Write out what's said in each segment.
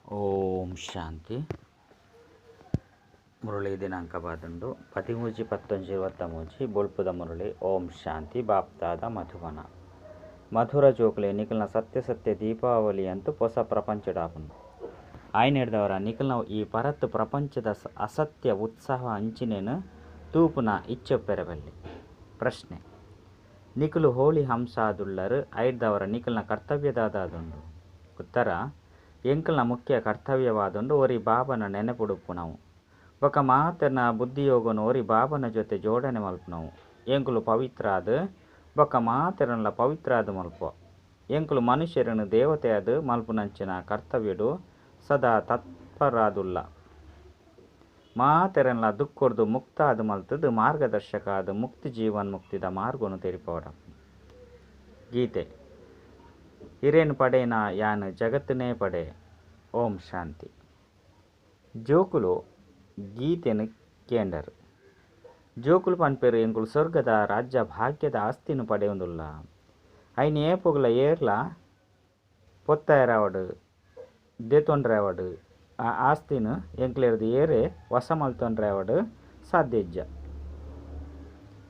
ಓಂ ಶಾಂತಿ. ಮುರಳಿ ದಿನಾಂಕ ಬಾದುಂಡು 13-11-23 ಬೊಲ್ಪುದ ಮುರಳಿ. ಓಂ ಶಾಂತಿ. ಬಾಪ್ದಾದ ಮಧುವನ ಮಧುರ ಜೋಕುಲೆ ನಿಕಲ್ನ ಸತ್ಯ ಸತ್ಯ ದೀಪಾವಳಿ ಅಂತೂ ಹೊಸ ಪ್ರಪಂಚಡಾಪುಂಡು. ಆಯ್ನೆಡ್ದವರ ನಿಕಲ್ನ ಈ ಪರತ್ ಪ್ರಪಂಚದ ಅಸತ್ಯ ಉತ್ಸಾಹ ಅಂಚಿನೇನು ತೂಪುನ ಇಚ್ಚೊಪ್ಪೆರಬಲ್ಲಿ. ಪ್ರಶ್ನೆ: ನಿಕುಲು ಹೋಳಿ ಹಂಸಾದುಳ್ಳರು ಐಡ್ದವರ ನಿಕಲ್ನ ಕರ್ತವ್ಯದಾದುಂಡು. ಉತ್ತರ: ಎಂಕಲ್ನ ಮುಖ್ಯ ಕರ್ತವ್ಯವಾದುಂಡು ಒರಿ ಬಾಬನ ನೆನಪುಡುಪ್ಪುನವು ಬೊಕ ಮಾತೆರ್ನ ಬುದ್ಧಿಯೋಗನು ಒರಿ ಬಾಬನ ಜೊತೆ ಜೋಡಣೆ ಮಲ್ಪುನವು. ಎಂಕುಲು ಪವಿತ್ರಾದ ಬೊಕ ಮಾತೆರನ್ಲ ಪವಿತ್ರಾದ ಮಲ್ಪುವ. ಎಂಕುಲು ಮನುಷ್ಯರನ್ನು ದೇವತೆಯಾದ ಮಲ್ಪುನಂಚಿನ ಕರ್ತವ್ಯಡು ಸದಾ ತತ್ಪರಾದುಲ್ಲ. ಮಾತೆರನ್ಲ ದುಃಖೊರ್ದು ಮುಕ್ತಾದ ಮಲ್ತದು ಮಾರ್ಗದರ್ಶಕ ಆದ ಮುಕ್ತಿ ಜೀವನ್ ಮುಕ್ತಿದ ಮಾರ್ಗನು ತೆರಿಪವಡ. ಗೀತೆ ಹಿರೇನ್ ಪಡೇನ ಯಾನ್ ಜಗತ್ತನೇ ಪಡೆ. ಓಂ ಶಾಂತಿ. ಜೋಕುಲು ಗೀತೆನು ಕೇಂಡರು. ಜೋಕುಲು ಪನ್ಪೇರು ಎಂಕುಲು ಸ್ವರ್ಗದ ರಾಜ್ಯ ಭಾಗ್ಯದ ಆಸ್ತಿನು ಪಡೆಯುವುದಿಲ್ಲ. ಐನ್ ಏಪೊಗ್ಲ ಏರ್ಲ ಪೊತ್ತಾಯರಾವಡು ದೇತೊಂಡ್ರಾವಡು ಆ ಆಸ್ತಿನು ಎಂಕ್ಲೇರ್ದು ಏರೆ ವಶ ಮಲ್ತೊಂಡ್ರಾವಡು ಸಾಧ್ಯ ಇಜ್ಜ.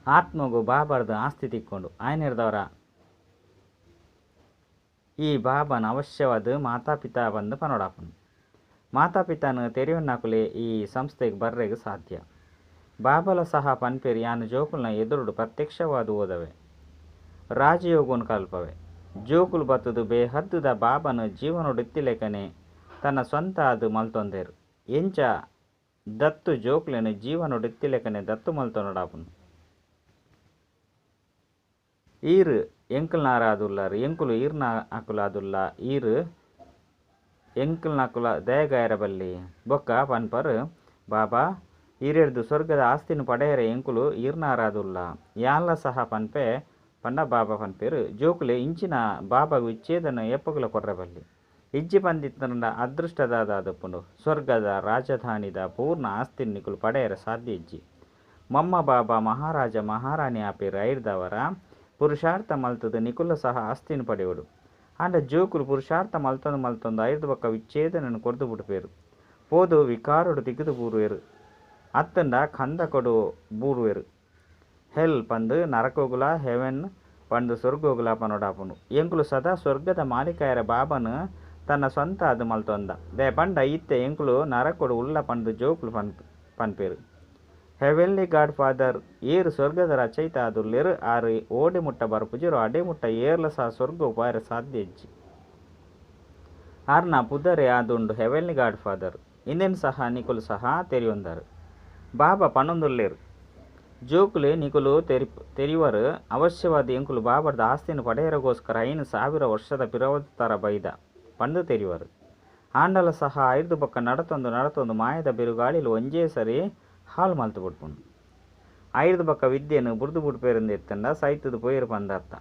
ಆತ್ಮಗು ಬಾಬಾರ್ದು ಆಸ್ತಿ ತಿಕ್ಕೊಂಡು ಆಯ್ನೆರ್ದವರ ಈ ಬಾಬನ ಅವಶ್ಯವಾದ ಮಾತಾಪಿತಾ ಬಂದು ಪನೋಡಾಪನು. ಮಾತಾಪಿತಾನು ತೆರೆಯೊನ್ನಾಕುಲೆ ಈ ಸಂಸ್ಥೆಗೆ ಬರ್ರೆಗೆ ಸಾಧ್ಯ. ಬಾಬಲ ಸಹ ಪನ್ಪೇರು ಯಾನು ಜೋಕುಲ್ನ ಎದುರುಡು ಪ್ರತ್ಯಕ್ಷವಾದ ಓದವೆ ರಾಜಯೋಗನು ಕಲ್ಪವೆ. ಜೋಕುಲು ಬತ್ತದು ಬೇಹದ್ದುದ ಬಾಬನ ಜೀವನೊಡಿತ್ತಿಲೇಕನೆ ತನ್ನ ಸ್ವಂತ ಅದು ಮಲ್ತೊಂದೇರು. ಎಂಚ ದತ್ತು ಜೋಕುಲೆನು ಜೀವನೊಡಿತ್ತಿಲೇಕನೆ ದತ್ತು ಮಲ್ತೊನಡಾಪನು. ಈರು ಎಂಕಲ್ನಾರಾದುಲ್ಲಾರು ಎಂಕುಲು ಈರ್ನ ಅಕುಲಾದುಲ್ಲ ಈರು ಎಂಕಲ್ನಕುಲ ದಯಗಾಯರಬಲ್ಲಿ. ಬೊಕ್ಕ ಪನ್ಪರು ಬಾಬಾ ಈರೆಡ್ದು ಸ್ವರ್ಗದ ಆಸ್ತಿನ ಪಡೆಯರೆ ಎಂಕುಲು ಈರ್ನಾರಾದುಲ್ಲ. ಯಾನ್ಲ ಸಹ ಪನ್ಪೆ ಪಂಡ ಬಾಬಾ ಪನ್ಪೇರು ಜೋಕುಲೆ ಇಂಚಿನ ಬಾಬಾಗು ವಿಚ್ಛೇದನ ಎಪ್ಪಗುಲ ಕೊರ್ರಬಲ್ಲಿ. ಇಜ್ಜಿ ಪಂದಿತ್ತಂಡ ಅದೃಷ್ಟದಾದಪ್ಪುಂಡು. ಸ್ವರ್ಗದ ರಾಜಧಾನಿದ ಪೂರ್ಣ ಆಸ್ತಿನ ನಿಕುಲು ಪಡೆಯರೆ ಸಾಧ್ಯ ಇಜ್ಜಿ. ಮಮ್ಮ ಬಾಬಾ ಮಹಾರಾಜ ಮಹಾರಾಣಿ ಆಪೇರು ಐರ್ದವರ ಪುರುಷಾರ್ಥ ಮಲ್ತದ ನಿಕುಲ ಸಹ ಆಸ್ತಿನ ಪಡೆಯೋಡು. ಆಂಡ ಜೋಕುಲು ಪುರುಷಾರ್ಥ ಮಲ್ತೊಂದು ಮಲ್ತೊಂದು ಐರ್ದ ಬೊಕ್ಕ ವಿಚ್ಛೇದನನ್ನು ಕೊರ್ದು ಬಿಡ್ಪೇರು. ಪೋದು ವಿಕಾರುಡು ತಿಗದು ಬೂರುವೆರು ಅತ್ತಂಡ ಕಂದ ಕೊಡು ಬೂರುವೆರು. ಹೆಲ್ ಪಂದು ನರಕೋಗುಲ ಹೆವೆನ್ ಪಂದು ಸ್ವರ್ಗೋಗುಲ ಪನೋಡಾಪುಂಡು. ಎಂಕುಲು ಸದಾ ಸ್ವರ್ಗದ ಮಾಲೀಕಾಯರ ಬಾಬನು ತನ್ನ ಸ್ವಂತ ಅದು ಮಲ್ತೊಂದ they ಪಂಡ ಇತ್ತೆ ಎಂಕುಲು ನರಕೊಡು ಉಲ್ಲ ಪಂದು ಜೋಕುಲು ಪನ್ಪೇರು. ಹೆವೆನ್ಲಿ ಗಾಡ್ ಫಾದರ್ ಏರು ಸ್ವರ್ಗದ ರಚಯಿತ ಆದುಲ್ಲೇರು ಆರು ಓಡೆ ಮುಟ್ಟ ಬರ್ಪುಜಿರು ಅಡೆ ಮುಟ್ಟ ಏರ್ಲ ಸಹ ಸ್ವರ್ಗ ಉಪಾಯರ ಸಾಧ್ಯ ಇಜ್ಜಿ. ಆರ್ನ ಪುದರೆ ಆದುಂಡು ಹೆವೆನ್ಲಿ ಗಾಡ್ ಫಾದರ್ ಇಂದೇನು ಸಹ ನಿಕುಲು ಸಹ ತೆರಿಯೊಂದರು. ಬಾಬಾ ಪನೊಂದುಲ್ಲೇರು ಜೋಕುಲೆ ನಿಕುಲು ತೆರಿವರು ಅವಶ್ಯವಾದ ಎಂಕುಲು ಬಾಬಾರ್ದ ಆಸ್ತಿನ ಪಡೆಯರಗೋಸ್ಕರ 5000 ವರ್ಷದ ಪಿರವತರ ಬೈದ ಪಂದು ತೆರಿವರು. ಆಂಡಲ ಸಹ ಐರ್ದು ಬೊಕ್ಕ ನಡತೊಂದು ನಡತೊಂದು ಮಾಯದ ಬಿರುಗಾಳಿಲು ಒಂಜೇ ಸರಿ ಹಾಲು ಮಲ್ತು ಬಿಡ್ಪುಂಡು. ಐರ್ದು ಬೊಕ್ಕ ವಿದ್ಯೆನು ಬುಡ್ದು ಬುಡ್ಪೇರಿಂದಿತ್ತಂಡ ಸೈತದ ಪೋಯಿರು ಪಂದರ್ಥ.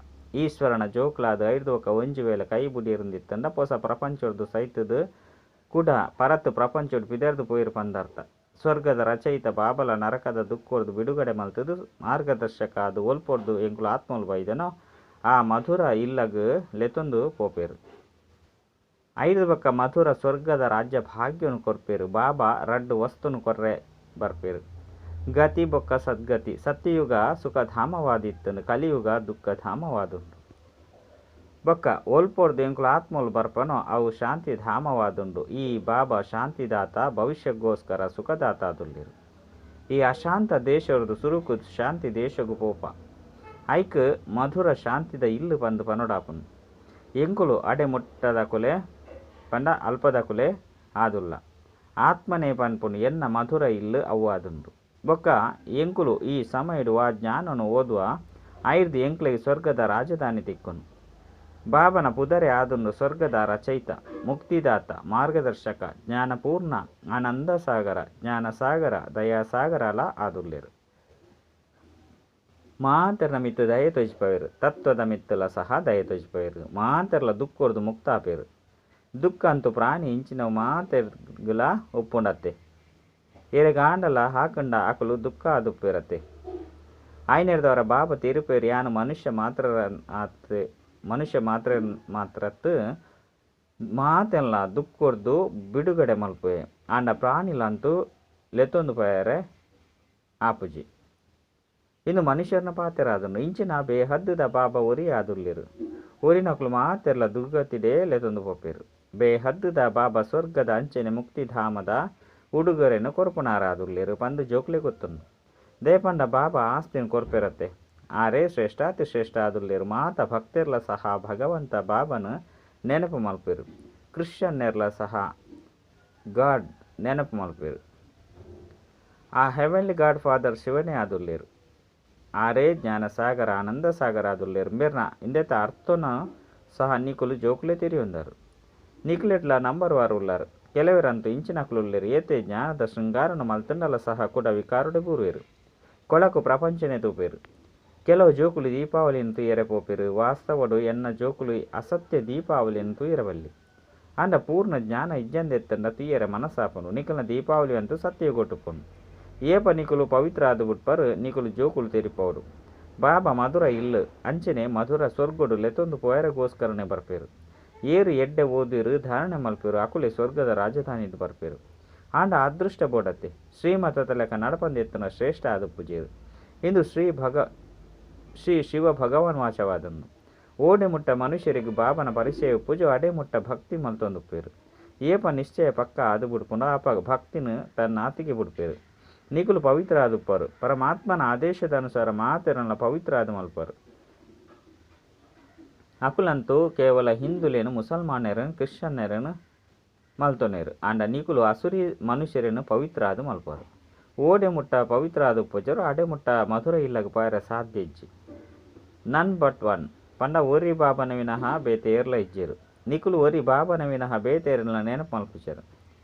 ಈಶ್ವರನ ಜೋಕುಲಾದ ಐರ್ದು ಬೊಕ್ಕ ಒಂಜಿ ವೇಳೆ ಕೈ ಬುಡಿಯರಿಂದಿತ್ತಂಡ ಹೊಸ ಪ್ರಪಂಚೊಡ್ದು ಸೈತದ ಕುಡ ಪರತ್ತು ಪ್ರಪಂಚೊಡು ಪಿದರ್ದು ಪೋಯಿರು ಪಂದರ್ಥ. ಸ್ವರ್ಗದ ರಚಯಿತ ಬಾಬಲ ನರಕದ ದುಃಖೊಡ್ದು ಬಿಡುಗಡೆ ಮಲ್ತದು ಮಾರ್ಗದರ್ಶಕ ಅದು ಒಲ್ಪೊಡ್ದು ಎಂಕುಲು ಆತ್ಮಲು ಬೈದನೋ ಆ ಮಧುರ ಇಲ್ಲಗ್ ಲೆತೊಂದು ಪೋಪೇರು. ಐದು ಬೊಕ್ಕ ಮಧುರ ಸ್ವರ್ಗದ ರಾಜ್ಯ ಭಾಗ್ಯನು ಕೊರ್ಪೇರು. ಬಾಬಾ ರಡ್ಡು ವಸ್ತುನು ಕೊರ್ರೆ ಬರ್ಪೇರು, ಗತಿ ಬೊಕ್ಕ ಸದ್ಗತಿ. ಸತ್ಯಯುಗ ಸುಖಧಾಮವಾದಿತ್ತನು, ಕಲಿಯುಗ ದುಃಖಧಾಮವಾದುಂಡು. ಬೊಕ್ಕ ಒಲ್ಪೊಡ್ದು ಎಂಕುಲು ಆತ್ಮಲು ಬರ್ಪನೋ ಅವು ಶಾಂತಿಧಾಮವಾದುಂಡು. ಈ ಬಾಬಾ ಶಾಂತಿದಾತ ಭವಿಷ್ಯಕ್ಕೋಸ್ಕರ ಸುಖದಾತ ಆದುಲ್ಲೇರು. ಈ ಅಶಾಂತ ದೇಶರ್ದು ಸುರುಕು ಶಾಂತಿ ದೇಶಗು ಪೋಪ ಐಕ್ ಮಧುರ ಶಾಂತಿದ ಇಲ್ಲು ಪಂದು ಪನೋಡಾಪುನು. ಎಂಕುಲು ಅಡೆ ಮುಟ್ಟದ ಕುಲೆ ಪಂಡ ಅಲ್ಪದ ಕುಲೆ ಆದುಲ್ಲ. ಆತ್ಮನೇ ಪನ್ಪುನು ಎನ್ನ ಮಧುರ ಇಲ್ಲು ಅವು ಆದುಂಡು. ಬೊಕ್ಕ ಎಂಕುಲು ಈ ಸಮಯಡು ಆ ಜ್ಞಾನನು ಓದುವ ಐರ್ದು ಎಂಕ್ಲೆಗೆ ಸ್ವರ್ಗದ ರಾಜಧಾನಿ ತಿಕ್ಕುನು. ಬಾಬನ ಪುದರೆ ಆದುಂಡು ಸ್ವರ್ಗದ ರಚಯಿತ ಮುಕ್ತಿದಾತ ಮಾರ್ಗದರ್ಶಕ ಜ್ಞಾನಪೂರ್ಣ ಆನಂದ ಸಾಗರ ಜ್ಞಾನಸಾಗರ ದಯಾಸಾಗರಲ ಆದುಲ್ಲೇರು. ಮಾತೆರ್ನ ಮಿತ್ತು ದಯ ತೋಜಿಪವೇರು, ತತ್ವದ ಮಿತ್ತಲ ಸಹ ದಯ ತೋಜಿಪವೇರು. ಮಾತೆರ್ಲ ದುಃಖೊರ್ದು ಮುಕ್ತಾಪೇರು. ದುಃಖ ಅಂತೂ ಪ್ರಾಣಿ ಇಂಚಿನವು ಮಾತೆರ್ಗುಲ ಒಪ್ಪುಂಡತ್ತೆ. ಏರೆಗಾಂಡಲ ಹಾಕಂಡ ಆಕಲು ದುಃಖ ಆದುಪ್ಪೇರತ್ತೆ. ಆಯ್ನೆರ್ದವರ ಬಾಬಾ ತಿರುಪೇರು ಯಾನು ಮನುಷ್ಯ ಮಾತ್ರ ಆತ್ ಮನುಷ್ಯ ಮಾತ್ರ ಮಾತ್ರತ್ ಮಾತೆಲ್ಲ ದುಃಖೊರ್ದು ಬಿಡುಗಡೆ ಮಲ್ಪುವೆ. ಆಂಡ ಪ್ರಾಣಿಲಂತೂ ಲೆತ್ತೊಂದು ಪೋಯರೆ ಆಪುಜಿ. ಇಂದು ಮನುಷ್ಯರ್ನ ಪಾತೆರಾದುಂಡು. ಇಂಚಿನ ಬೇಹದ್ದುದ ಬಾಬಾ ಒರಿ ಆದುಲ್ಲೆರ್. ಒರಿನಕುಲು ಮಾತೆರ್ಲ ದುರ್ಗತಿಡೇ ಲೆತ್ತೊಂದು ಪೋಪೆರ್. ಬೇಹದ್ದುದ ಬಾಬಾ ಸ್ವರ್ಗದ ಅಂಚನೆ ಮುಕ್ತಿಧಾಮದ ಉಡುಗೊರೆನ್ ಕೊರ್ಪುನಾರಾದುಲ್ಲೆರ್ ಪಂದ್ ಜೋಕ್ಲೆ ಗೊತ್ತುಂಡು. ದೇಪಂಡ ಬಾಬಾ ಆಸ್ತಿನ್ ಕೊರ್ಪೆರತ್ತೆ. ಆರೇ ಶ್ರೇಷ್ಠಾತಿ ಶ್ರೇಷ್ಠ ಆದುಲ್ಲೆರ್. ಮಾತ ಭಕ್ತೆರ್ಲ ಸಹ ಭಗವಂತ ಬಾಬಾನ ನೆನಪು ಮಲ್ಪೆರು. ಕ್ರಿಶ್ಚಿಯನ್ನೆರ್ಲ ಸಹ ಗಾಡ್ ನೆನಪು ಮಲ್ಪೆರು. ಆ ಹೆವೆನ್ಲಿ ಗಾಡ್ ಫಾದರ್ ಶಿವನೇ ಆದುಲ್ಲೆರ್. ಆರೇ ಜ್ಞಾನಸಾಗರ ಆನಂದ ಸಾಗರ ಆದುಲ್ಲೆರ್. ಮೇರ್ನ ಇಂದೆತ ಅರ್ಥನ ಸಹ ನಿಕುಲು ಜೋಕುಲೆ ತೆರಿಯೊಂದರು. ನಿಕ್ಲೆಡ್ಲ ನಂಬರ್ ವಾರ್ ಉಲ್ಲಾರ್. ಕೆಲವರಂತೂ ಇಂಚಿನಕುಲುಲ್ಲೆರ್. ಏತೆ ಜ್ಞಾನದ ಶೃಂಗಾರನ ಮಲ್ತಂಡಲ ಸಹ ಕೂಡ ವಿಕಾರುಡೆ ಬೂರುವೆರು. ಕೊಳಕು ಪ್ರಪಂಚನೆ ತೂಪೆರು. ಕೆಲವು ಜೋಕುಲು ದೀಪಾವಳಿನ ತೂಯರೆ ಪೋಪೆರು. ವಾಸ್ತವಡು ಎನ್ನ ಜೋಕುಲು ಅಸತ್ಯ ದೀಪಾವಳಿನ ತೂಯರೆ ಬಲ್ಲಿ. ಆಂಡ ಪೂರ್ಣ ಜ್ಞಾನ ಇಜ್ಜಂದೆತ್ತಂಡ ತೂಯರೆ ಮನಸ್ಸಾಪುಂಡು. ನಿಕಲ್ನ ದೀಪಾವಳಿ ಅಂತೂ ಸತ್ಯಯುಗೊಟ್ಟುಪುಂಡು. ಏಪ ನಿಕುಲು ಪವಿತ್ರ ಆದ್ ಬುಡ್ಪರ್ ನಿಕುಲು ಜೋಕುಲು ತೆರಿಪೋಡು. ಬಾಬಾ ಮಧುರ ಇಲ್ಲು ಅಂಚನೆ ಮಧುರ ಸ್ವರ್ಗಡು ಲೆತ್ತೊಂದು ಪೋಯರೆಗೋಸ್ಕರನೇ ಬರ್ಪೆರು. ಏರು ಎಡ್ಡೆ ಓದುವೆರು ಧಾರಣೆ ಮಲ್ಪೆರು ಅಕುಲೆ ಸ್ವರ್ಗದ ರಾಜಧಾನಿಡ್ ಬರ್ಪೆರು. ಆಂಡ ಅದೃಷ್ಟ ಬೋಡತ್ತೆ. ಶ್ರೀಮತದ ಲೆಕ್ಕ ನಡಪಂದೆತ್ತುನ ಶ್ರೇಷ್ಠ ಆದ ಪೂಜೆರು. ಇಂದು ಶ್ರೀ ಶಿವ ಭಗವಾನ್ ವಾಚವಾದನು. ಓಡೆ ಮುಟ್ಟ ಮನುಷ್ಯರಿಗೆ ಬಾಬನ ಪರಿಚಯ ಪೂಜೆ ಅಡೆ ಮುಟ್ಟ ಭಕ್ತಿ ಮಲ್ತೊಂದುಪ್ಪೇರು. ಏಪ ನಿಶ್ಚಯ ಪಕ್ಕ ಆದು ಬುಡ್ಪುಂಡು ಆಪ ಭಕ್ತಿನ ತನ್ನ ಆತಿಗೆ ಬುಡ್ಪೇರು. ನಿಕುಲು ಪವಿತ್ರ ಆದುಪ್ಪರು. ಪರಮಾತ್ಮನ ಆದೇಶದ ಅನುಸಾರ ಮಾತೆರನ್ನ ಪವಿತ್ರ ಆದು ಮಲ್ಪರು. ಅಕುಲಂತೂ ಕೇವಲ ಹಿಂದುಲೇನು ಮುಸಲ್ಮಾನರನ್ನು ಕ್ರಿಶ್ಚಿಯನ್ನರನ್ನು ಮಲ್ತೊನೇರು. ಆಂಡ ನಿಕುಲು ಅಸುರಿ ಮನುಷ್ಯರನ್ನು ಪವಿತ್ರ ಆದು ಮಲ್ಪರು. ಓಡೆ ಮುಟ್ಟ ಪವಿತ್ರ ಆದು ಪೂಜರು ಅಡೆ ಮುಟ್ಟ ಮಧುರ ಇಲ್ಲಗ ಪೋಯರೆ ಸಾಧ್ಯ ಇಜ್ಜಿ. ನನ್ ಬಟ್ ಒನ್ ಪಂಡ ಒರಿ ಬಾಬನ ವಿನಃ ಬೇತೆ ಏರ್ಲ ಇಜ್ಜೆರು. ನಿಕುಲು ಒರಿ ಬಾಬನ ವಿನಃ ಬೇತೆ ಏರ್ಲ ನೆನಪು ಮಲ್ಪುಜರು.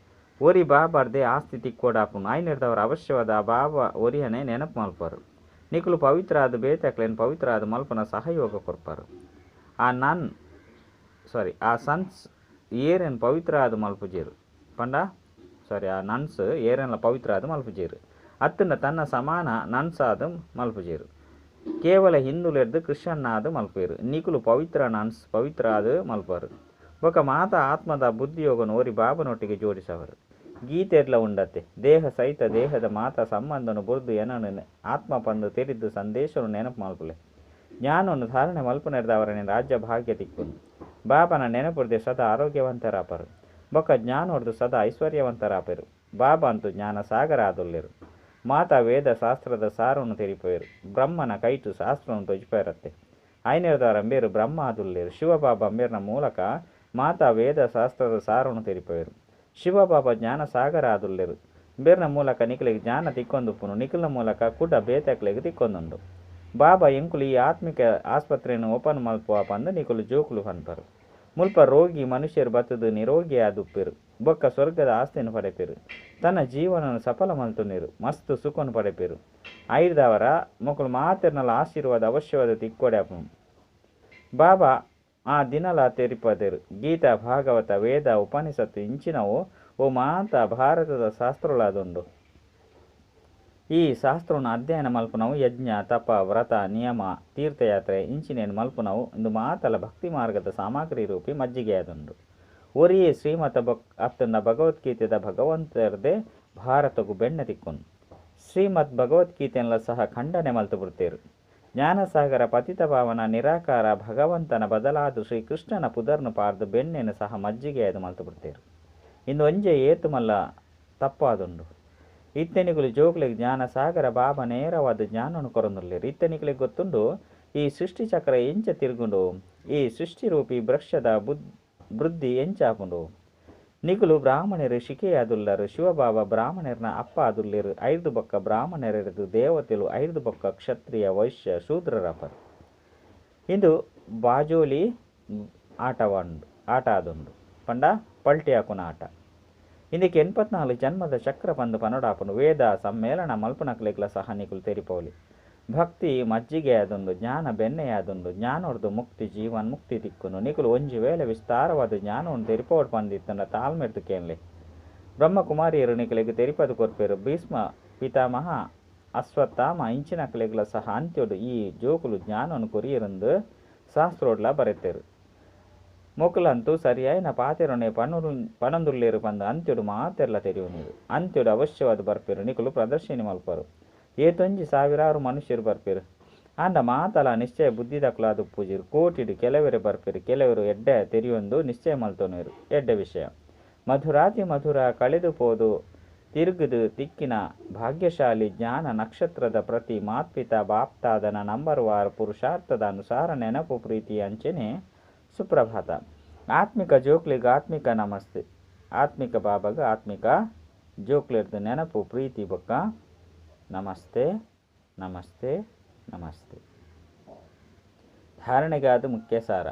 ಒರಿ ಬಾಬಾರ್ದೆ ಆಸ್ತಿ ತಿಕ್ಕೋಡಾಪುಂಡು. ಆಯ್ನೆರ್ದವರ ಅವಶ್ಯವಾದ ಆ ಬಾಬಾ ಒರಿಯನೆ ನೆನಪು ಮಲ್ಪರು. ನಿಕುಲು ಪವಿತ್ರ ಆದ ಬೇತೆ ಅಕ್ಲೆನ್ ಪವಿತ್ರ ಆದ ಮಲ್ಪುನ ಸಹಯೋಗ ಕೊರ್ಪರು. ಆ ನನ್ ಸಾರಿ ಆ ಸನ್ಸ್ ಏರೆನ್ ಪವಿತ್ರ ಆದ ಮಲ್ಪುಜೆರು ಪಂಡ ಸಾರಿ ಆ ನನ್ಸ್ ಏರೆನ್ಲ ಪವಿತ್ರ ಆದ ಮಲ್ಪುಜೆರು. ಅತ್ತಂಡ ತನ್ನ ಸಮಾನ ನನ್ಸಾದ ಮಲ್ಪುಜೆರು. ಕೇವಲ ಹಿಂದುಲೆರ್ದು ಕ್ರಿಶ್ಚಿಯನ್ ಆದ ಮಲ್ಪೇರು. ನಿಕುಲು ಪವಿತ್ರ ನನ್ಸ್ ಪವಿತ್ರ ಆದ ಮಲ್ಪರು. ಬೊಕ ಮಾತಾ ಆತ್ಮದ ಬುದ್ಧಿಯೋಗನು ಒರಿ ಬಾಬನೊಟ್ಟಿಗೆ ಜೋಡಿಸವರು. ಗೀತೆಡ್ಲ ಉಂಡತ್ತೆ. ದೇಹ ಸಹಿತ ದೇಹದ ಮಾತಾ ಸಂಬಂಧನು ಬುರ್ದು ಎನನು ಆತ್ಮ ಪಂದು ತೆರಿದು ಸಂದೇಶನು ನೆನಪು ಮಲ್ಪುಲೆ. ಜ್ಞಾನವನ್ನು ಧಾರಣೆ ಮಲ್ಪುನೆರ್ದವರನೆ ರಾಜ್ಯ ಭಾಗ್ಯ ತಿಕ್ಕುನು. ಬಾಬನ ನೆನಪುರ್ದೆ ಸದಾ ಆರೋಗ್ಯವಂತರಾಪರು. ಬೊಕ ಜ್ಞಾನೋರ್ದು ಸದಾ ಐಶ್ವರ್ಯವಂತರಾಪೆರು. ಬಾಬಾ ಅಂತೂ ಜ್ಞಾನ ಸಾಗರ ಆದುಲ್ಲೆರು. ಮಾತಾ ವೇದ ಶಾಸ್ತ್ರದ ಸಾರನ್ನು ತೆರಿಪೋಯರು. ಬ್ರಹ್ಮನ ಕೈಟು ಶಾಸ್ತ್ರವನ್ನು ತೊಜಿಪೇರತ್ತೆ. ಐನೆರ್ದವರ ಅಂಬೇರು ಬ್ರಹ್ಮ ಆದುಲ್ಲೆರು. ಶಿವಬಾಬಾ ಅಂಬೇರ್ನ ಮೂಲಕ ಮಾತಾ ವೇದ ಶಾಸ್ತ್ರದ ಸಾರನ್ನು ತೆರಿಪೋಯರು. ಶಿವಬಾಬಾ ಜ್ಞಾನ ಸಾಗರ ಆದುಲ್ಲೆರು. ಬೇರ್ನ ಮೂಲಕ ನಿಕಲಿಗೆ ಜ್ಞಾನ ತಿಕ್ಕೊಂದುಪ್ಪುನು. ನಿಕಲ್ನ ಮೂಲಕ ಕೂಡ ಬೇತಕ್ಲೆಗ್ ತಿಕ್ಕೊಂದುಂಡು. ಬಾಬಾ ಎಂಕುಲು ಈ ಆತ್ಮಿಕ ಆಸ್ಪತ್ರೆಯನ್ನು ಓಪನ್ ಮಲ್ಪುವ ಪಂದು ನಿಕುಲು ಜೋಕುಲು ಪನ್ಪರು. ಮುಲ್ಪ ರೋಗಿ ಮನುಷ್ಯರು ಬತ್ತದು ನಿರೋಗಿ ಆದುಪ್ಪೆರು. ಬೊಕ್ಕ ಸ್ವರ್ಗದ ಆಸ್ತಿನ ಪಡೆಪೆರು. ತನ್ನ ಜೀವನನ ಸಫಲ ಮಲ್ತೊನೇರು. ಮಸ್ತ್ ಸುಖನು ಪಡೆಪೆರು. ಐರ್ದವರ ಮೊಕುಲು ಮಾತೆರ್ನಲ ಆಶೀರ್ವಾದ ಅವಶ್ಯವಾದ ತಿಕ್ಕೊಡ್ಯಾಪುನು. ಬಾಬಾ ಆ ದಿನಲ ತೆರಿಪದೆರು. ಗೀತಾ ಭಾಗವತ ವೇದ ಉಪನಿಷತ್ತು ಇಂಚಿನವು ಓ ಮಾತ ಭಾರತದ ಶಾಸ್ತ್ರಗಳಾದುಂಡು. ಈ ಶಾಸ್ತ್ರವನ್ನು ಅಧ್ಯಯನ ಮಲ್ಪುನವು ಯಜ್ಞ ತಪ ವ್ರತ ನಿಯಮ ತೀರ್ಥಯಾತ್ರೆ ಇಂಚಿನೇನು ಮಲ್ಪುನವು ಇಂದು ಮಾತಲ ಭಕ್ತಿ ಮಾರ್ಗದ ಸಾಮಗ್ರಿ ರೂಪಿ ಮಜ್ಜಿಗೆ ಆದುಂಡು. ಒರಿಯೇ ಶ್ರೀಮತ ಬೊಕ್ ಅತ್ತಂಡ ಭಗವದ್ಗೀತೆದ ಭಗವಂತರ್ದೆ ಭಾರತಗು ಬೆಣ್ಣೆ ತಿಕ್ಕುನು. ಶ್ರೀಮದ್ ಭಗವದ್ಗೀತೆನ್ಲ ಸಹ ಖಂಡನೆ ಮಲ್ತು ಬಿಡ್ತೇರು. ಜ್ಞಾನಸಾಗರ ಪತಿತ ಪಾವನ ನಿರಾಕಾರ ಭಗವಂತನ ಬದಲಾದ ಶ್ರೀಕೃಷ್ಣನ ಪುದರ್ನ ಪಾರ್ದು ಬೆಣ್ಣೆನ ಸಹ ಮಜ್ಜಿಗೆ ಅದು ಮಲ್ತು ಬಿಡ್ತೇರು. ಇಂದು ಒಂಜೆ ಏತು ಮಲ್ಲ ತಪ್ಪಾದುಂಡು. ಇತ್ತೆನಿಕುಲು ಜೋಕ್ಲೆಗ್ ಜ್ಞಾನಸಾಗರ ಬಾಬಾ ನೇರವಾದ ಜ್ಞಾನವನ್ನು ಕೊರೊಂದುಲ್ಲೆರ್. ಇತ್ತೆನಿಕುಲೆಗ್ ಗೊತ್ತುಂಡು ಈ ಸೃಷ್ಟಿ ಚಕ್ರ ಎಂಚ ತಿರುಗುಂಡು, ಈ ಸೃಷ್ಟಿರೂಪಿ ವೃಕ್ಷದ ವೃದ್ಧಿ ಎಂಚಾಪುಂಡು. ನಿಕುಲು ಬ್ರಾಹ್ಮಣರು ಶಿಕೆಯಾದುಲ್ಲರು. ಶಿವಬಾಬಾ ಬ್ರಾಹ್ಮಣರ್ನ ಅಪ್ಪ ಆದುಲ್ಲೆರು. ಐರ್ದು ಬೊಕ್ಕ ಬ್ರಾಹ್ಮಣರೆರ್ದು ದೇವತೆಲು, ಐರ್ದು ಬೊಕ್ಕ ಕ್ಷತ್ರಿಯ ವೈಶ್ಯ ಶೂದ್ರರಪರು. ಇಂದು ಬಾಜೋಲಿ ಆಟವಾಂಡು ಆಟ ಆದುಂಡು. ಪಂಡ ಪಲ್ಟಿ ಹಾಕುನ ಆಟ. ಇಂದಕ್ಕೆ 84 ಜನ್ಮದ ಚಕ್ರ ಪಂದು ಪನೊಡಾಪುಂಡು. ವೇದ ಸಮ್ಮೇಳನ ಮಲ್ಪುನಕ್ಲೆಗ್ಲ ಸಹ ನಿಕುಲು ತೆರಿಪೌಲಿ. ಭಕ್ತಿ ಮಜ್ಜಿಗೆ ಆದುಂಡು, ಜ್ಞಾನ ಬೆಣ್ಣೆಯಾದುಂಡು. ಜ್ಞಾನೋರ್ದು ಮುಕ್ತಿ ಜೀವನ್ ಮುಕ್ತಿ ತಿಕ್ಕುನು. ನಿಕುಲು ಒಂಜಿ ವೇಳೆ ವಿಸ್ತಾರವಾದ ಜ್ಞಾನವನ್ನು ತೆರಿಪೋಡ್ ಪಂದಿತ್ತಂಡ ತಾಳ್ಮೆರ್ದು ಕೇನ್ಲೆ. ಬ್ರಹ್ಮಕುಮಾರಿಯರು ನಿಕುಲೆಗ್ ತೆರಿಪದು ಕೊರ್ಪೆರು. ಭೀಷ್ಮ ಪಿತಾಮಹ ಅಶ್ವತ್ಥಾಮ ಇಂಚಿನಕ್ಲೆಗ್ಲ ಸಹ ಅಂತ್ಯೊಡು ಈ ಜೋಕುಲು ಜ್ಞಾನವನ್ನು ಕೊರಿಯರಂದು ಶಾಸ್ತ್ರೋಡ್ಲ ಬರೆತೆರು. ಮೊಕುಲಂತೂ ಸರಿಯಾಯಿನ ಪಾತೆರೊನೆ ಪಣೊಂದುಲ್ಲೆರ್ ಪಂದ್ ಅಂತ್ಯೊಡು ಮಾತೆರ್ಲ ತೆರಿಯೊನುವೆರ್. ಅಂತ್ಯೊಡು ಅವಶ್ಯವಾದ್ ಬರ್ಪೆರ್ ನಿಕುಲು ಪ್ರದರ್ಶಿನಿ ಮಲ್ಪುವರ್. ಏತೊಂಜಿ ಸಾವಿರಾರು ಮನುಷ್ಯೆರ್ ಬರ್ಪೆರ್. ಆಂಡ ಮಾತಲಾ ನಿಶ್ಚಯ ಬುದ್ಧಿದಕುಲಾದ್ ಉಪ್ಪುಜೆರ್. ಕೋಟಿಡ್ ಕೆಲವೆರೇ ಬರ್ಪೆರ್. ಕೆಲವೆರ್ ಎಡ್ಡೆ ತೆರಿಯೊಂದು ನಿಶ್ಚಯ ಮಲ್ತೊನುವೆರ್. ಎಡ್ಡೆ ವಿಷಯ. ಮಧುರಾತಿ ಮಧುರ ಕಳೆದು ಪೋದು ತಿರುಗಿದು ತಿಕ್ಕಿನ ಭಾಗ್ಯಶಾಲಿ ಜ್ಞಾನ ನಕ್ಷತ್ರದ ಪ್ರತಿ ಮಾತ್ಪಿತಾ ಬಾಪ್ದಾದನ ನಂಬರ್ ವಾರ್ ಪುರುಷಾರ್ಥದ ಅನುಸಾರ ನೆನಪು ಪ್ರೀತಿ ಅಂಚನೆ ಸುಪ್ರಭಾತ. ಆತ್ಮಿಕ ಜೋಕ್ಲೆಗ್ ಆತ್ಮಿಕ ನಮಸ್ತೆ. ಆತ್ಮಿಕ ಬಾಬಾಗ್ ಆತ್ಮಿಕ ಜೋಕ್ಲೆರ್ದ್ ನೆನಪು ಪ್ರೀತಿ ಬೊಕ್ಕ ನಮಸ್ತೆ ನಮಸ್ತೆ ನಮಸ್ತೆ. ಧಾರಣೆಗಾದ್ ಮುಖ್ಯ ಸಾರ.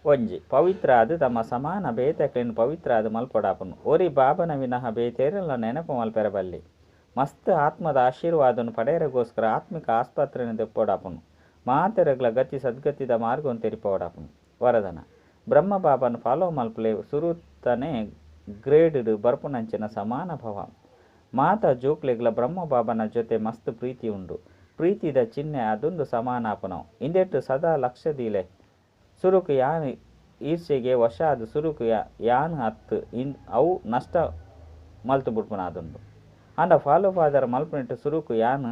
ಒಂಜಿ ಪವಿತ್ರ ಆದ್ ತಮ್ಮ ಸಮಾನ ಬೇತೆಕ್ಲೆನ್ ಪವಿತ್ರ ಆದ್ ಮಲ್ಪೊಡಾಪುನು. ಒರಿ ಬಾಬನ ವಿನಃ ಬೇತೆರೆಲ ನೆನಪು ಮಲ್ಪೆರೆ ಬಲ್ಲಿ. ಮಸ್ತ್ ಆತ್ಮದ ಆಶೀರ್ವಾದನ್ ಪಡೆಯರೆಗೋಸ್ಕರ ಆತ್ಮಿಕ ಆಸ್ಪತ್ರೆನ್ ದೆಪ್ಪೊಡಾಪುನು. ಮಾತೆರೆಗ್ಲ ಗತಿ ಸದ್ಗತಿದ ಮಾರ್ಗನ್ ತೆರಿಪಾವೊಡಾಪುನು. ವರದಾನ. ಬ್ರಹ್ಮ ಬಾಬನ್ ಫಾಲೋ ಮಲ್ಪಲೆ ಸುರುತನೆ ಗ್ರೇಡ್ ಡ್ ಬರ್ಪುನಂಚಿನ ಸಮಾನ ಭವ. ಮಾತ ಜೋಕ್ಲೆಗ್ಲ ಬ್ರಹ್ಮ ಬಾಬಾನ ಜೊತೆ ಮಸ್ತ್ ಪ್ರೀತಿ ಉಂಡು. ಪ್ರೀತಿದ ಚಿಹ್ನೆ ಆದುಂಡು ಸಮಾನ ಆಪುನವು. ಇಂದೆಟ್ ಸದಾ ಲಕ್ಷ್ಯ ದೀಲೆ. ಸುರುಕು ಯಾನ್ ಈರ್ಷೆಗೆ ವಶ ಆದ್ ಸುರುಕು ಯಾನ್ ಅತ್ತ್ ಅವು ನಷ್ಟ ಮಲ್ತ್ ಬುಡ್ಪುನ ಆದುಂಡು. ಆಂಡ ಫಾಲೋ ಫಾದರ್ ಮಲ್ಪುನೆಟ್ ಸುರುಕು ಯಾನ್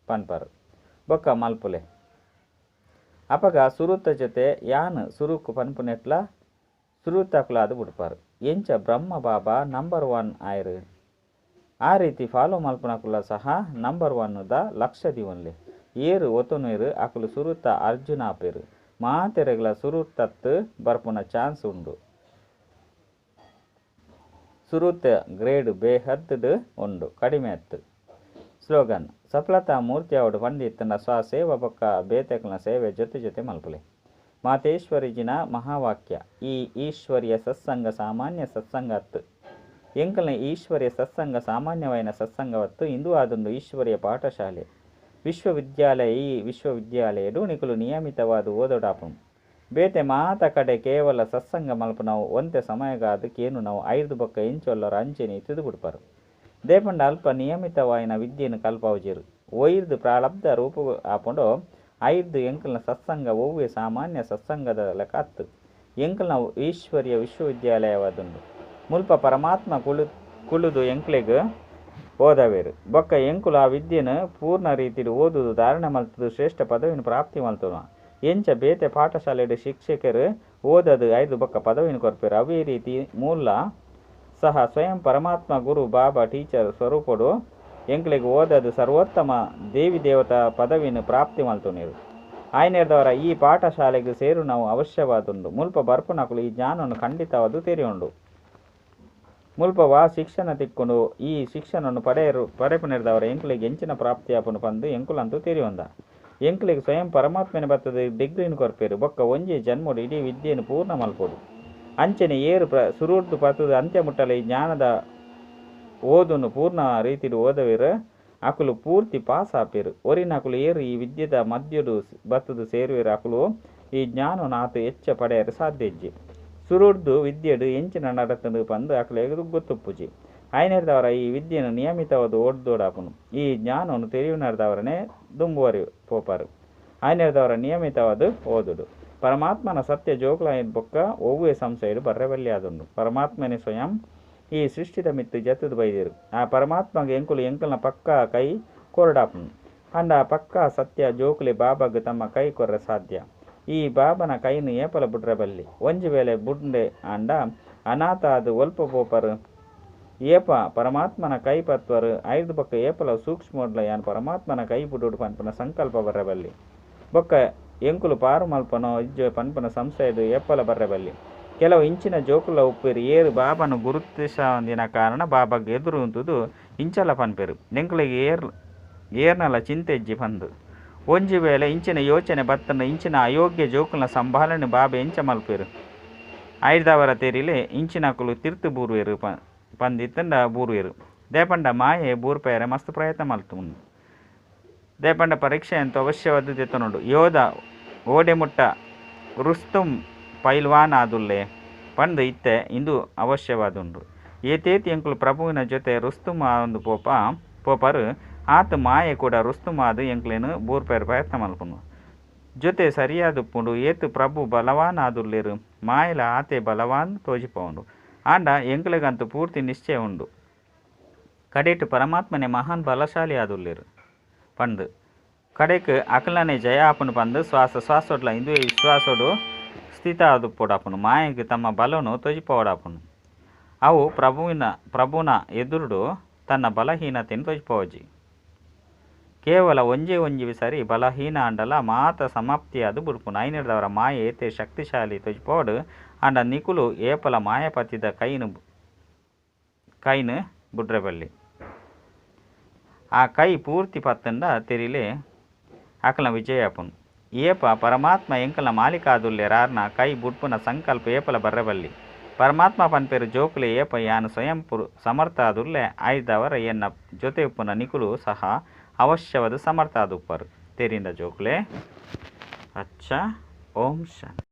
ಪನ್ಪರ್. ಬೊಕ್ಕ ಮಲ್ಪುಲೆ. ಅಪಗ ಸುರುತ ಜೊತೆ ಯಾನ್ ಸುರುಕು ಪನ್ಪುನೆಟ್ಲ ಸುರುತಕುಲಾದ್ ಬುಡ್ಪರ್. ಎಂಚ ಬ್ರಹ್ಮ ಬಾಬಾ ನಂಬರ್ ಒನ್ ಆಯೆರ್ ಆ ರೀತಿ ಫಾಲೋ ಮಲ್ಪುನಕುಲ ಸಹ ನಂಬರ್ ಒನ್ ದ ಲಕ್ಷ್ಯ ದೀವೊನ್ಲೆ. ಏರ್ ಒತ್ತೊನುವೆರ್ ಅಕುಲು ಸುರುತ ಅರ್ಜುನ ಆಪೆರ್. ಮಾತೆರೆಗ್ಲ ಸುರುತತ್ ಬರ್ಪುನ ಚಾನ್ಸ್ ಉಂಡು. ಸುರುತ ಗ್ರೇಡ್ ಬೇಹದ್ ಡ್ ಉಂಡು ಕಡಿಮೆ ಅತ್ತ್. ಸ್ಲೋಗನ್, ಸಫಲತಾ ಮೂರ್ತಿ ಆವೊಡು ಪಂದ್ ಇತ್ತ್ಂಡ ಸ್ವ ಸೇವಾ ಬೊಕ್ಕ ಬೇತೆಕ್ಲೆನ ಸೇವೆ ಜೊತೆ ಜೊತೆ ಮಲ್ಪುಲೆ. ಮಾತೇಶ್ವರಿಜಿನ ಮಹಾವಾಕ್ಯ, ಈ ಈಶ್ವರೀಯ ಸತ್ಸಂಗ ಸಾಮಾನ್ಯ ಸತ್ಸಂಗ ಅತ್ತ್. ಎಂಕಲ್ನ ಈಶ್ವರೀಯ ಸತ್ಸಂಗ ಸಾಮಾನ್ಯವಾಯಿನ ಸತ್ಸಂಗವತ್ತ್ ಇಂದು ಆದುಂಡು ಈಶ್ವರೀಯ ಪಾಠಶಾಲೆ, ವಿಶ್ವವಿದ್ಯಾಲಯ ಈ ವಿಶ್ವವಿದ್ಯಾಲಯಡ್ ನಿಕುಲು ನಿಯಮಿತವಾದ್ ಓದೊಡಾಪುಂಡು. ಬೇತೆ ಮಾತ ಕಡೆ ಕೇವಲ ಸತ್ಸಂಗ ಮಲ್ಪುನವು ಒಂತೆ ಸಮಯಗಾದ್ ಕೇನುನವು ಐರ್ದ್ ಬೊಕ್ಕ ಎಂಚ ಉಲ್ಲರ ಅಂಚನೆ ಇತ್ತುದು ಬುಡ್ಪರ್. ದೇಪಂಡ ಅಲ್ಪ ನಿಯಮಿತವಾಯಿನ ವಿದ್ಯೆನ್ ಕಲ್ಪಾವುಜೆರ್. ಒಯಿರ್ದ್ ಪ್ರಾರಬ್ಧ ರೂಪ ಆಪುಂಡೋ ಐರ್ದ್ ಎಂಕಲ್ನ ಸತ್ಸಂಗ ಒವ್ವೆ ಸಾಮಾನ್ಯ ಸತ್ಸಂಗದ ಲೆಕ ಅತ್ತ್. ಎಂಕಲ್ನ ಈಶ್ವರೀಯ ವಿಶ್ವವಿದ್ಯಾಲಯವಾದುಂಡು. ಮುಲ್ಪ ಪರಮಾತ್ಮ ಕುಳ್ಳುದು ಎಂಕ್ಲೆಗ್ ಓದಾವೆರ್. ಬೊಕ್ಕ ಎಂಕುಲು ಆ ವಿದ್ಯೆನ್ ಪೂರ್ಣ ರೀತಿಡ್ ಓದುದು ಧಾರಣೆ ಮಲ್ತುದು ಶ್ರೇಷ್ಠ ಪದವಿನ್ ಪ್ರಾಪ್ತಿ ಮಲ್ತೊನುವ. ಎಂಚ ಬೇತೆ ಪಾಠಶಾಲೆಡ್ ಶಿಕ್ಷಕೆರ್ ಓದದು ಐರ್ದ್ ಬೊಕ್ಕ ಪದವಿನ್ ಕೊರ್ಪೆರ್ ಅವ್ವೇ ರೀತಿ ಮೂಲ್ಲ ಸಹ ಸ್ವಯಂ ಪರಮಾತ್ಮ ಗುರು ಬಾಬಾ ಟೀಚರ್ ಸ್ವರೂಪೊಡು ಎಂಕ್ಲೆಗ್ ಓದದು ಸರ್ವೋತ್ತಮ ದೇವಿ ದೇವತಾ ಪದವಿನ್ ಪ್ರಾಪ್ತಿ ಮಲ್ತೊನುವೆರ್. ಆಯನೆರ್ದಾವರ ಈ ಪಾಠಶಾಲೆಗ್ ಸೇರುನವು ಅವಶ್ಯವಾದುಂಡು. ಮುಲ್ಪ ಬರ್ಪುನಕುಲು ಈ ಜ್ಞಾನನ್ ಖಂಡಿತವಾದ್ ತೆರಿಯೊಂಡು. ಮುಲ್ಪ ವಾ ಶಿಕ್ಷಣ ತಿಕ್ಕುಂಡು ಈ ಶಿಕ್ಷಣನ್ ಪಡೆಪುನೆರ್ದಾವರ ಎಂಕ್ಲೆಗ್ ಎಂಚಿನ ಪ್ರಾಪ್ತಿ ಆಪುಂಡು ಪಂದ್ ಎಂಕುಲಂತೂ ತೆರಿಯೊಂದ. ಎಂಕ್ಲೆಗ್ ಸ್ವಯಂ ಪರಮಾತ್ಮನೆ ಬತ್ತುದು ಡಿಗ್ರಿನ್ ಕೊರ್ಪೆರ್. ಬೊಕ್ಕ ಒಂಜೇ ಜನ್ಮೊಡು ಇಡೀ ವಿದ್ಯೆನ್ ಪೂರ್ಣ ಮಲ್ಪೊಡು. ಅಂಚನೆ ಏರ್ ಸುರುರ್ದು ಪತ್ತುದು ಅಂತ್ಯ ಮುಟ್ಟಲ ಈ ಜ್ಞಾನದ ಓದುನು ಪೂರ್ಣ ರೀತಿಡ್ ಓದವೆರ್ ಅಕುಲು ಪೂರ್ತಿ ಪಾಸ್ ಆಪೆರ್. ಒರಿನಕುಲು ಏರ್ ಈ ವಿದ್ಯೆದ ಮಧ್ಯೊಡು ಬತ್ತುದು ಸೇರುವೆರ್ ಅಕುಲು ಈ ಜ್ಞಾನನ್ ಆತ್ ಎಚ್ಚ ಪಡೆಯರೆ ಸಾಧ್ಯ ಇಜ್ಜಿ. ಸುರುರ್ದು ವಿದ್ಯೆಡ್ ಎಂಚಿನ ನಡತ್ಂಡ್ ಪಂದ್ ಅಕ್ಲೆಗ್ ಗೊತ್ತುಪ್ಪುಜಿ. ಆಯನೆರ್ದಾವರ ಈ ವಿದ್ಯೆನ್ ನಿಯಮಿತವಾದ್ ಓದೊಡಾಪುಂಡು. ಈ ಜ್ಞಾನನ್ ತೆರಿಯುನರ್ದಾವರನೆ ದುಂಬುವರಿ ಪೋಪರ್. ಆಯನೆರ್ದಾವರ ನಿಯಮಿತವಾದ್ ಓದೊಡು. ಪರಮಾತ್ಮನ ಸತ್ಯ ಜೋಕುಲಾಯಿನ ಬೊಕ್ಕ ಒವ್ವೆ ಸಂಶಯಡ್ ಬರ್ರೆ ಬಲ್ಲಿ ಆದುಂಡು. ಪರಮಾತ್ಮನೇ ಸ್ವಯಂ ಈ ಸೃಷ್ಟಿದ ಮಿತ್ತ್ ಜತ್ತುದು ಬೈದೆರ್. ಆ ಪರಮಾತ್ಮಗೆ ಎಂಕುಲು ಎಂಕಲ್ನ ಪಕ್ಕಾ ಕೈ ಕೊರೊಡಾಪುಂಡು. ಆಂಡ ಪಕ್ಕಾ ಸತ್ಯ ಜೋಕುಲೆ ಬಾಬಾಗ್ ತಮ್ಮ ಕೈ ಕೊರ್ರೆ ಸಾಧ್ಯ. ಈ ಬಾಬನ ಕೈನ್ ಏಪಲ ಬುಡ್ರೆ ಬಲ್ಲಿ. ಒಂಜಿ ವೇಳೆ ಬುಡ್ಂಡೆ ಆಂಡ ಅನಾಥ ಆದ್ ಒಲ್ಪ ಪೋಪರ್. ಏಪ ಪರಮಾತ್ಮನ ಕೈ ಪತ್ವರ್ ಐರ್ದ್ ಬೊಕ್ಕ ಏಪಲ ಸೂಕ್ಷ್ಮಡ್ಲ ಯಾನ್ ಪರಮಾತ್ಮನ ಕೈ ಬುಡೊಡು ಪನ್ಪುನ ಸಂಕಲ್ಪ ಬರ್ರೆ ಬಲ್ಲಿ. ಬೊಕ್ಕ ಎಂಕುಲು ಪಾರು ಮಲ್ಪನೋ ಇಜ್ಜೋ ಪನ್ಪುನ ಸಂಶಯಡ್ ಏಪಲ ಬರ್ರೆ ಬಲ್ಲಿ. ಕೆಲವು ಇಂಚಿನ ಜೋಕುಲ್ಲ ಉಪ್ಪೆರ್ ಏರ್ ಬಾಬಾನ ಗುರುತಿಸಂದಿನ ಕಾರಣ ಬಾಬಾಗ್ ಎದುರು ಉಂತುದು ಇಂಚಲ ಪನ್ಪೆರ್. ಎಂಕ್ಲೆಗ್ ಏರ್ನಲ ಚಿಂತೆ ಇಜ್ಜಿ ಪಂದ್. ಒಂಜಿ ವೇಳೆ ಇಂಚಿನ ಯೋಚನೆ ಬತ್ತುಂಡ ಇಂಚಿನ ಅಯೋಗ್ಯ ಜೋಕುಲ್ನ ಸಂಭಾಲನೆ ಬಾಬೆ ಎಂಚ ಮಲ್ಪೆರ್. ಐರ್ದಾವರ ತೆರಿಲೆ ಇಂಚಿನಕುಲು ತಿರ್ತ್ ಬೂರುವೆರ್ ಪಂದಿತ್ತುಂಡ ಬೂರುವೆರ್. ದಾಯೆಪಂಡ ಮಾಯೆ ಬೂರ್ಪೆರೆ ಮಸ್ತ್ ಪ್ರಯತ್ನ ಮಲ್ತುಂಡು. ದಾಯೆಪಂಡ ಪರೀಕ್ಷೆ ಅಂತೂ ಅವಶ್ಯವಾದ್ ದೆತೊನೊಡು. ಯೋಧ ಓಡೆ ಮುಟ್ಟ ರುಸ್ತುಂ ಪೈಲ್ವಾನ್ ಆದುಲ್ಲೆ ಪಂದ್ ಇತ್ತೆ ಇಂದು ಅವಶ್ಯವಾದುಂಡು. ಏತೇತ್ ಎಂಕುಲು ಪ್ರಭುವಿನ ಜೊತೆ ರುಸ್ತುಂ ಆವೊಂದು ಪೋಪರ್ ಆತ್ ಮಾಯೆ ಕೂಡ ರುಸ್ತುಂ ಆದ್ ಎಂಕ್ಲೆನ್ ಬೂರ್ಪೆರೆ ಪ್ರಯತ್ನ ಮಲ್ಪುಂಡು. ಜೊತೆ ಸರಿಯಾದುಪ್ಪುಂಡು. ಏತ್ ಪ್ರಭು ಬಲವಾನ್ ಆದುಲ್ಲೆರ್, ಮಾಯೆಲ ಆತೆ ಬಲವಾನ್ ತೋಜಿಪಾವುಂಡು. ಆಂಡ ಎಂಕ್ಲೆಗಂತೂ ಪೂರ್ತಿ ನಿಶ್ಚಯ ಉಂಡು. ಕಡೆಟ್ ಪರಮಾತ್ಮನೇ ಮಹಾನ್ ಬಲಶಾಲಿ ಆದುಲ್ಲೆರ್ ಪಂದ್. ಕಡೆಕ್ ಅಕಲ್ನನೇ ಜಯ ಆಪುಂಡು ಪಂದ್ ಶ್ವಾಸ ಶ್ವಾಸಡ್ಲಾ ಇಂದುವೆ ವಿಶ್ವಾಸಡ್ ಸ್ಥಿತ ಆದುಪ್ಪೊಡಾಪುಂಡು. ಮಾಯೆಗ್ ತಮ್ಮ ಬಲನ್ ತೋಜಿಪಾವೊಡಾಪುಂಡು. ಅವು ಪ್ರಭುನ ಎದುರುಡು ತನ್ನ ಬಲಹೀನತೆನ್ ತೋಜಿಪಾವುಜಿ. ಕೇವಲ ಒಂಜೇ ಒಂಜಿ ಸರಿ ಬಲಹೀನ ಆಂಡಲ ಮಾತ ಸಮಾಪ್ತಿಯಾದ್ ಬುಡ್ಪುಂಡು. ಐನಿರ್ದಾವರ ಮಾಯೆ ಏತೇ ಶಕ್ತಿಶಾಲಿ ತೋಜಿಪಾವಡ್ ಆಂಡ ನಿಕುಲು ಏಪಲ ಮಾಯಾಪತಿದ ಕೈನ್ ಬುಡ್ರೆ ಬಲ್ಲಿ. ಆ ಕೈ ಪೂರ್ತಿ ಪತ್ತುಂಡ ತೆರಿಲೆ ಅಕಲ್ನ ವಿಜಯ ಆಪುಂಡು. ಏಪ ಪರಮಾತ್ಮ ಎಂಕಲ್ನ ಮಾಲೀಕ ಆದುಲ್ಲೆರ್ ಆರ್ನ ಕೈ ಬುಡ್ಪುನ ಸಂಕಲ್ಪ ಏಪಲ ಬರ್ರೆ ಬಲ್ಲಿ. ಪರಮಾತ್ಮ ಪನ್ಪೆರ್ ಜೋಕುಲೆ ಏಪ ಯಾನ್ ಸ್ವಯಂ ಸಮರ್ಥ ಆದುಲ್ಲೆ ಐರ್ದಾವರ ಎನ್ನ ಜೊತೆ ಉಪ್ಪುನ ನಿಕುಲು ಸಹ ಅವಶ್ಯವಾದ ಸಮರ್ಥ ಆದುಪ್ಪರು. ತೆರಿಂಡ ಜೋಕುಲೆ? ಅಚ್ಚ ಓಂ ಶಾಂತಿ.